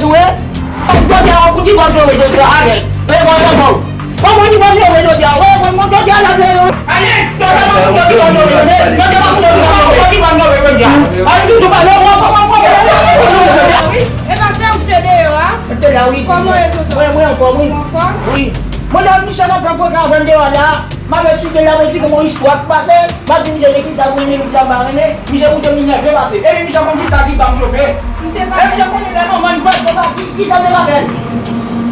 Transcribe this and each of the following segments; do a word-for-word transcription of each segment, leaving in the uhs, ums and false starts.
Wi. Jodi a, pou ki bòt yo jodi a, ale. Lè mwen lè mwen. Pou ki bòt yo jodi a, wè, mwen jodi a la vle yo. Ale, jodi a pa pou jodi a, jodi a pa pou jodi a, jodi a pa pou jodi a. Ale, si tou pale, wè, kòman, kòman. E pa se ou te deyò a? Mwen te la, wi. Kòman e tonton? Mwen, mwen anfòm, wi. Ou anfòm? Wi. Mwen la, Michel ap fè frekans avè m deyò la. M ap esplike l, l ap esplike m yon istwa ki pase. M ap di misye men kisa pou renmen, men kisa m pa renmen. Misye koute m li nève pase. Epi misye konn kisa ki ban m chofe. M te pale. Epi misye konnen lè manman li pran kisa m te ka fè.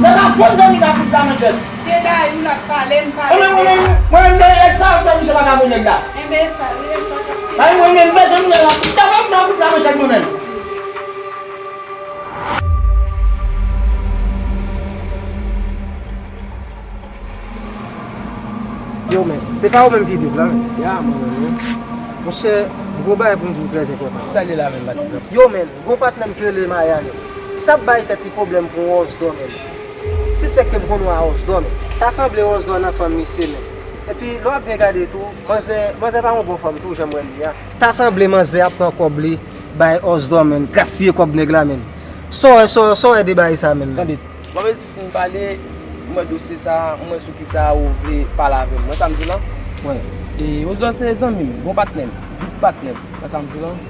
Nèg la fon nan li ka kout la, mesye. Te dayou l ap pale, m pale. Mwen menm, mwen menm, mwen menm, se nèg sa, fè misye pa ka konnen la. Enben, e sa, e sa k ap fini. Ay, mwen menm, bezwen mwen la. Tape m nan kout la, mesye, mwen menm. Yo, men, se pa ou menm ki viv la, men. Ya, mwen menm, wi. Monchè, m gon bagay pou m di w trè enpòtan. Kisa l ye la menm, patizan? Yo, men, gon patnè m ki rele Maya, men. Sa ap bay tèt li pwoblèm pou yon Osdor, men. Sispèk ke m konn yon a Osdor, men. Ta sanble Osdor nan fanm misye, men. Epi, lè w ap byen gade tou, manzè, manzè pa yon bon fanm tou, jan m wè l ye a. Ta sanble manzè ap pran kòb li, bay Osdor, men. Gaspiye kòb nèg la, men. Sa w wè, sa w wè, sa w wè de bagay sa, men. Tande. Mwen menm si fin pale, mwen dosye sa, mwen sou kisa ou vle pale avè m. Mwen sa m di w lan. Mwen. E Osdor se zanmi m, bon patnè m, bout patnè m. Mwen sa m di w lan.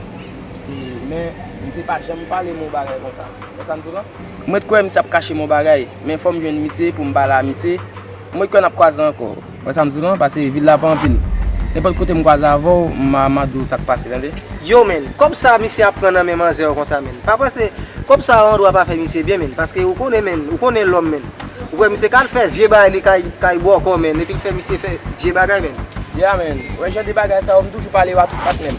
E, men, m te pa janm pale m yon bagay konsa. Mwen sa m di w lan. Mwen t kwè misye ap kache m yon bagay, men fò m jwenn misye pou m pale a misye. Mwen t kwè n ap kwaze ankò. Wè sa m di w lan, pase vil la pa anpil. Nenpòt kote m kwaze avè w, m a, m a di w sa k pase, tande. Yo, men, kòb sa misye ap pran nan men manzè yo konsa, men. Pa panse, kòb sa yo andwa pa fè misye byen, men. Paske ou konnen, men, ou konnen lòm, men. Ou wè misye ka al fè vye bagay li kay, kay bòkò, men. Epi l fè misye fè vye bagay, men. Ya, men. Wè jan de bagay sa yo, m toujou pale yo a tout patnè m.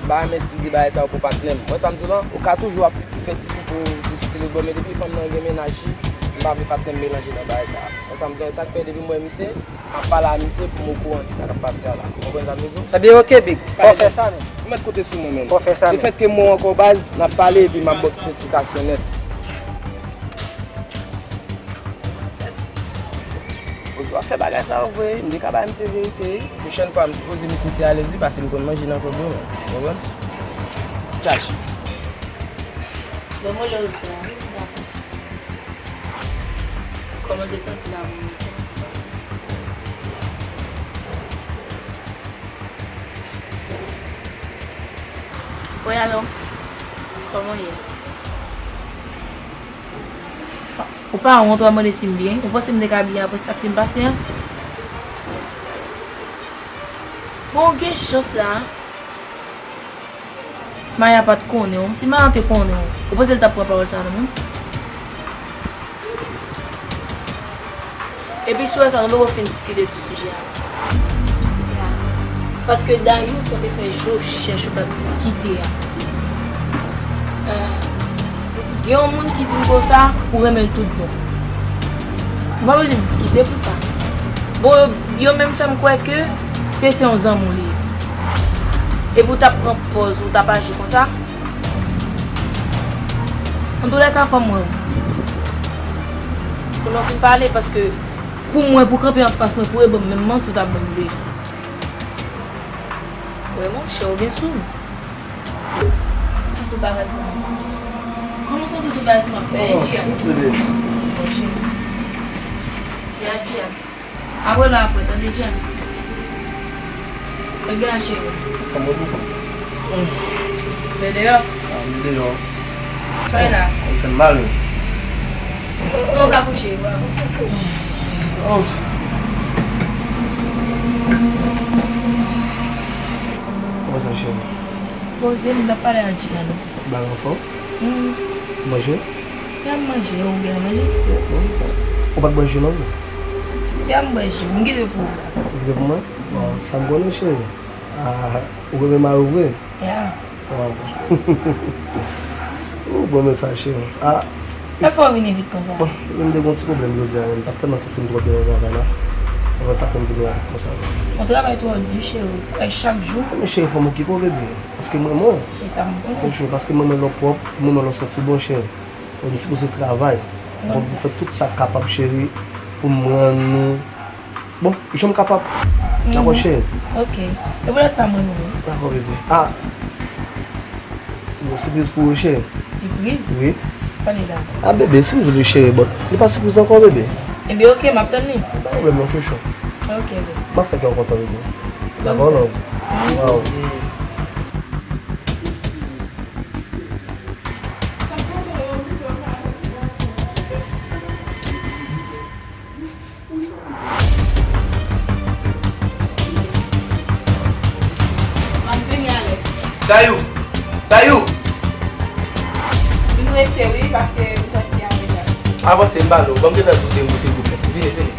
M pa renmen stil de bagay sa yo pou patnè m. Wè sa m di w lan, ou ka toujou ap fè ti fou pou sesi sele bò, men depi fanm nan gen mennaj li, m pa vle patnè m melanje nan bagay sa. Wè sa m di w lan, e sa k fè depi m wè misye, m ap pale a misye pou m okouran de sa k ap pase a la. Ou konprann sa m vle di w? Ebyen, oke, Big. Fò w fè sa, men. Ou mèt konte sou mwen, men. Fò w fè sa, men. Lefètke m wè w ankò baz, n ap pale epi m ap ba w tout esplikasyon nèt. Osdor ap fè bagay sa yo vre, m te ka bay misye verite wi. Pwochèn fwa, m sipoze met misye alèz wi, paske m konn manje nan kòb yo, men. Ou konprann? Chache. Bon, mwen, jan yo fè a, wi, dakò. Kòman w te santi la pou mwen sa? Wi, alò, kòman w ye? Ou pa wont, w ap mande si m byen? Ou panse m te ka byen apre sa k fin pase a? Bon, gen chans la. Maya pa t konnen w. Si Maya te konnen w, ou panse l t ap pran pawòl sa a nan men w? Epi si w wè sa, nou poko fin diskite sou sijè a. Paske dayou sa w te fè je w chèche w t ap diskite a. Gen yon moun ki di m konsa, ou renmen l tout bon. Ou pa bezwen diskite pou sa. Bon, yo, yo menm fè m kwè ke se, se yon zanmi w li ye. Epi w t ap pran pòz, ou t ap aji konsa. Antoulèka, fò m wè w. Pou nou fin pale, paske pou mwen, pou kanpe anfas mwen, pou reponn menm manti w t ap ban m deja. Wè monchè, ou gen sou nou. Toutou bagay sa. Kòman sa toutou bagay sa fè? Edjia. Edjia. Apre la, apre, tande, Djèm. Sa k gen la, cheri? Fanm mwen pou kont. Mwen deyò? Ah, m deyò. Sa w la? Ou fè m mal, wi. Ou ka kouche, wi. Oh. Kòman sa, cheri? Poze m, m t ap pale ak Djèm. Bagay anfòm? Hmm. Manje? Ya m manje, ou gen manje? Ou pa t bwè ji non? Ya m bwè ji, m kite pou ou. Ou kite pou mwen? Bon, sa m konnen, cheri. Ah, ou renmen mari w vre? Ya. Waw. Ou bon mesaj, cheri. Ah. Sa k fè w vini vit konsa? Bon, m te gen yon ti pwoblèm jodi a, men m pa t tèlman santi m twò byen nan travay la. Se pou sa ke m vini rapid konsa. Yon travay twò di, cheri. Travay chak jou. Men cheri, fò m okipe w, bebe. Paske m renmen w. E sa m konnen. Paske m renmen lè w pwòp, m renmen lè w santi bon, cheri. E m sipoze travay. Bon, m fè tout sa k kapab, cheri, pou m rann nou. Bon, jan m kapab. Dakò, cheri? Ok. E poutèt sa m renmen w. Dakò, bebe. Ah. Yon sipriz pou ou, cheri. Sipriz? Wi. Sa li la? A, bebe, si w vle cheri, but li pa sipoze ankò, bebe. Ebyen, oke, m ap tann li. Pa pwoblèm non, chouchou. Oke, bebe. M ap fè kè w kontan, bebe. Dakò, love. Wow. M ap vini ale. Dayou! Dayou! M prese wi, paske m prese an reta. Avanse, m pale w. Ban m gentan di w de mo, silvouplè. Vini, vini.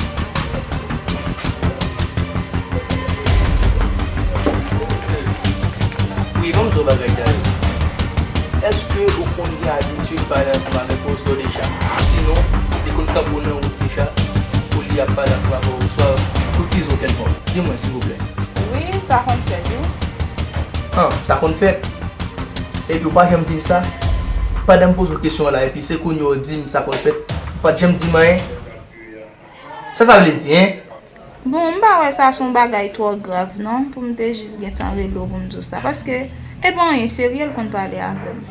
Wi, ban m di w bagay, Dayou. Èske ou konn gen abitid pale ansanm avèk Osdor deja? Sinon, li konn kanpe w nan wout deja pou li ap pale ansanm avè w, oswa pou itilize w kèlkonk? Di mwen, silvouplè. Wi, sa konn fèt, wi. An, sa konn fèt? Epi ou pa janm di m sa? Pandan m poze w kesyon an la, epi se kounye a w di m sa konn fèt, ou pa t janm di m anyen? Sa sa vle di, en? Bon, m pa wè sa se yon bagay twò grav, non, pou m te jis gentan rele w pou m di w sa. Paske, e pa anyen serye l konn pale avè m.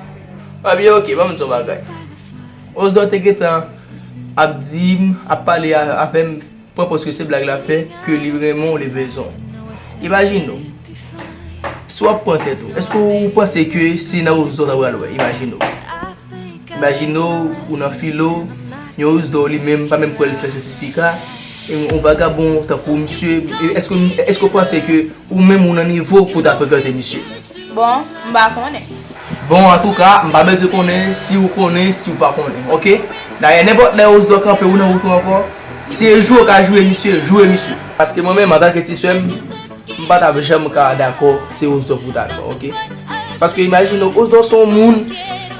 Ebyen, oke, ban m di w yon bagay. Osdor te gentan ap di m, ap pale a, avè m, pran pòz ke se blag l ap fè, ke li renmen w, li bezwen w. Imajine w, si w ap pran tèt ou, èske w panse ke se nan Osdor w ta pral wè? Imajine w. Imajine w, ou nan filo, yon Osdor li menm pa menm kwè l fè sètifika, e yon vagabon tankou misye, e èske, èske w panse ke ou menm ou nan nivo pou w ta frekante misye? Bon, m pa konnen. Bon, antouka, m pa bezwen konnen si w konnen, si w pa konnen, oke? Dayè, nenpòt lè Osdor kanpe ou nan wout ou ankò, se jwe w ka jwe misye, jwe misye. Paske mwen menm, antanke ti sè m, m pa t ap janm ka dakò se Osdor pou w ta pran, oke? Paske imajine w, Osdor se yon moun,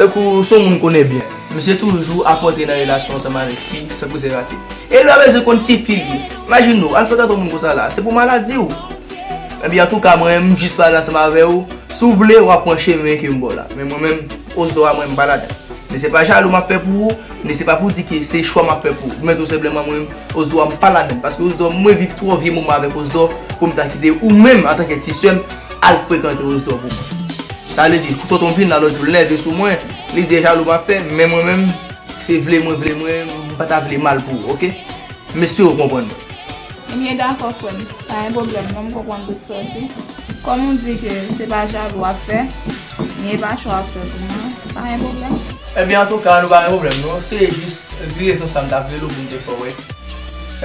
tankou se yon moun m konnen byen. Misye toujou ap antre nan relasyon ansanm avèk fi san prezèvatif. E li pa bezwen konn ki fi l ye. Imajine w, al frekante yon moun konsa la, se pou maladi w. Ebyen, antouka, mwen, m jis pale ansanm avè w. Si w vle, w ap pran chemen ke m ba w la. Men mwen menm, Osdor a mwen, m pa ladan. Men se pa jalou m ap fè pou ou, men se pa pou di ke se chwa m ap fè pou ou. Men tou senpleman, mwen, Osdor a m pa ladan. Paske Osdor, mwen viv twò vye moman avèk Osdor pou m ta kite ou menm, antanke ti sè m, al frekante Osdor pou mwen. Sa vle di, tonton vin la lòt jou, l nève sou mwen, li di e jalou m ap fè, men mwen menm, se vle mwen, vle mwen, m pa ta vle mal pou ou, oke? M espere w konprann mwen. Ebyen, dakò, frè m. Pa gen pwoblèm, non, m konprann tout sa w di. Kòm ou di ke se pa jalou w ap fè, men e pa chwa w ap fè pou mwen, pa gen pwoblèm. Ebyen, antouka, nou pa gen pwoblèm, non. Se jis vire sou sa m t ap rele w pou m te fè w wè.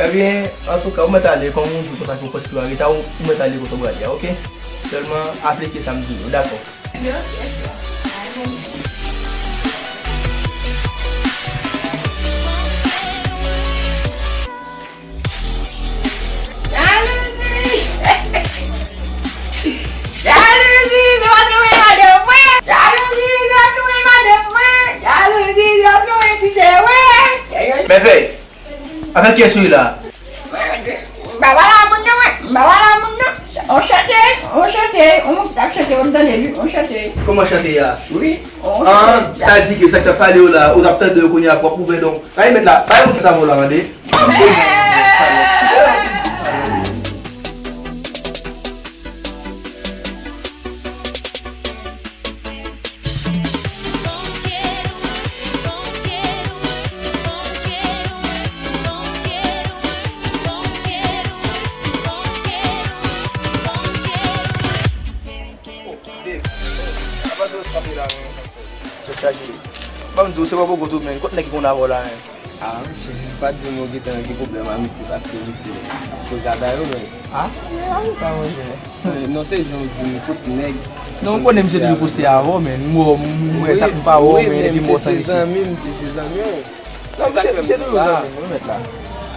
Ebyen, antouka, ou mèt ale, kòm ou di konsa ke w prèske pa reta, ou, ou mèt ale kote w prale a, oke? Sèlman aplike sa m di w yo, dakò? Jalouzi! Jalouzi, se paske w renmen madanm mwen! Jalouzi, se paske w renmen madanm mwen! Jalouzi, se paske w renmen ti sè mwen! Mèvèy! Avèk kiyès ou ye la? M pa pale a moun nan, mwen. M pa pale a moun nan. On chante, on chante, on moun ki t ap chante, ou tande li, on chante. Kòman chante a? Wi, on chante. Ah, sa di ke sa k t ap pale yo la, ou t ap tande yo kounye a, w ap ouvè don. Bay mèt la, bay moun ki sa vo la, tande. Ban m di w, se pa poko tou, men. Kot nèg ki konn avè w la, men? Ah, monchè, pa di m ou gentan gen pwoblèm a misye paske misye ap koze a Dayou, men. Ah, men a ou pa, monchè. Non, se jan w di m, tout nèg. Non, m konnen misye toujou poste avè w, men. M wè w, m wè, m pa wè w, men depi m wè w santi. Wi, men misye se zanmi m, misye se zanmi w. Non, misye, misye toujou zanmi m, wi, mèt la.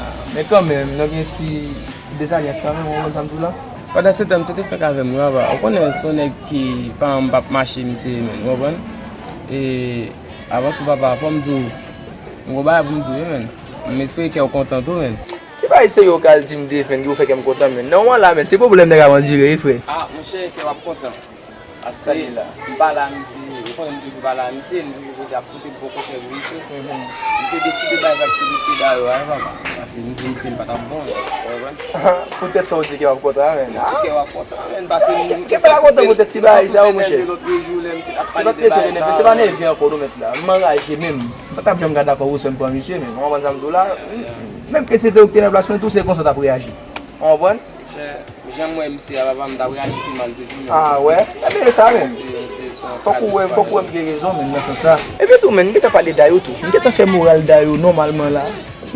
Ah, men kanmenm, nou gen ti dezalyans kanmenm, ou konprann sa m di w la? Pandan se tan, misye te fèk avè m, wi, papa. Ou konnen, se yon nèg ki pa, m p ap mache misye menm, ou konprann? E, avan tou, papa, fò m di w, m gon bagay pou m di w, wi, menn. M espere kè w kontan tou, menn. Ki bagay serye w ka al di m defen ki pou fè kè m kontan, menn? Non, w la, menn, se pwoblèm nèg ap andire, wi, frè. Ah, monchè, kè w ap kontan. Sa li la. M pa la, misye, ou konnen m toujou pa la, misye, m toujou pote ap pote bon konsèy pou misye. Misye deside bay vag sou dosye Dayo a, papa. Paske m di misye m pa t ap bon, ou konprann? Poutèt sa w di kè w ap kontan, men. Poutèt kè w ap kontan, men, paske m, kè pa kontan poutèt ti bagay sa yo, monchè. Se pa kesyon de nève, se pa nève ankò, nou mèt la. M anraje menm. M pa t ap janm ka dakò pou sè m pran misye, men. Ou konprann sa m di w la? Menm ke se te ou ki te nan plas mwen, tou se konsa w t ap reyaji. Ou konprann? Chè, jan m wè misye a, papa, m t ap reyaji pi mal toujou, men. Ah, wè? Ebyen, e sa, men. Fòk ou wè, fòk ou wè m gen rezon, men, nan sans sa. Epi tou, men, m gentan pale Dayo tou. M gentan fè moral Dayo nòmalman la.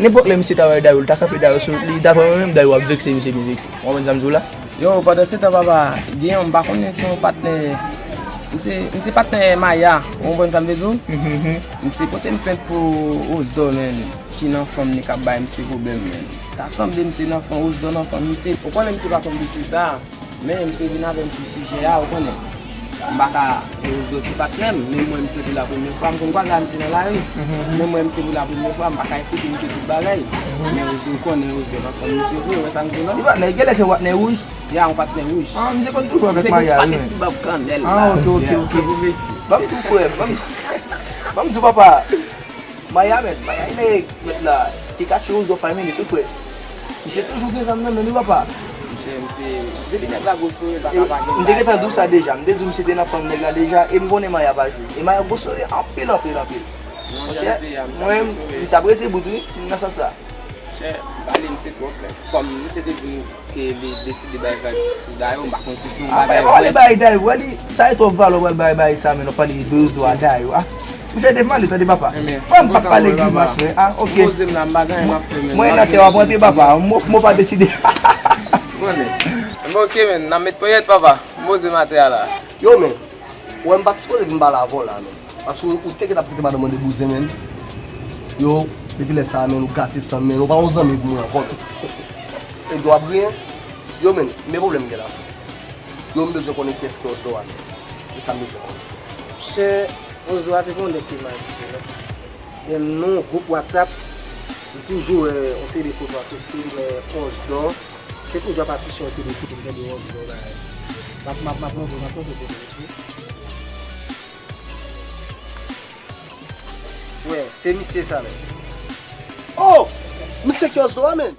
Nenpòt lè misye ta wè Dayo, li ta kanpe Dayo sou, li, daprè mwen menm, Dayo ap vekse, misye byen vekse. Ou konprann sa m di w la? Yo, pandan se tan, papa, gen yon, m pa konnen si yon patnè, m se, m se patnè Maya, ou konprann sa m vle di w? M se pote m plent pou Osdor, men. Ki nan fanm li k ap bay misye pwoblèm, men. Ta sanble misye nan fanm, Osdor nan fanm misye. Ou konnen misye pa konn dosye sa a, men misye vin avè m sou sijè a, ou konnen. M pa ka, e Osdor se patnè m, men m wè misye pou la premyè fwa, m konn kwaze a misye nan lari. Men m wè misye pou la premyè fwa, m pa ka eksplike misye tout bagay. Men Osdor, ou konnen Osdor nan fanm misye vre, ou wè sa m di w la? Li patnè, genlè se patnè wouj? Ya, yon patnè wouj. Ah, misye konn toujou avèk Maya, wi. Misye konn pakèt ti bab kandèl. Ah, ok, ok, ok. Ban m di w, frè, ban m, ban m di w, papa. Maya, men, Maya, e nèg mèt la, Pikachu Osdor family tou, frè. Misye toujou gen zam nan men li, papa. Misye, misye, depi nèg la gwo sou li, pa ka pa gen. M te gentan di w sa deja, m te di w misye te nan fanm nèg la deja, e m konnen Maya pa jwe. E Maya gwo sou li anpil, anpil, anpil. Monchè, mwen, misye ap resi bout, wi, nan sans sa. Chè, m pale misye twòp, men. Kòm misye te di m ke li deside bay vag sou Dayo, m pa konn si se yon bagay vrè. Pale bay Dayo, wè li, sa e twòp valè w pral bay, bay sa, men w pale de Osdor a Dayo, ah. Misye te male, tande papa. Mwen m pa pale grimas, men, ah, ok. Poze m la, m pa gen anyen m ap fè, men. Mwen nan tè w ap rantre, papa, m, m pa deside. Konnen. Bon, ok, men, n ap met ponyèt, papa. M poze m atè a la. Yo, men, wè m pa t sipoze vin pale avè w la, men. Paske ou te gentan ap kite madanm mwen de bouzen, men. Yo, depi lè sa a, men, ou gate san m, men, ou pa yon zanmi pou mwen ankò, men. E dwa briyen. Yo, men, men pwoblèm m gen la. Yo, m bezwen konnen kiyès ki Osdor a, men. Se sa m bezwen konnen. Monchè, Osdor a se pa yon nèg ki mal, mesye, non. Men nou, gwoup WhatsApp, m toujou wè yon seri de foto ap poste, men Osdor, se toujou ap afiche yon seri de foto m tande Osdor la. M ap, m ap, m ap manje, m ap manje foto, mesye. Wè, se misye sa, men. Oh! Misye ki Osdor a, men.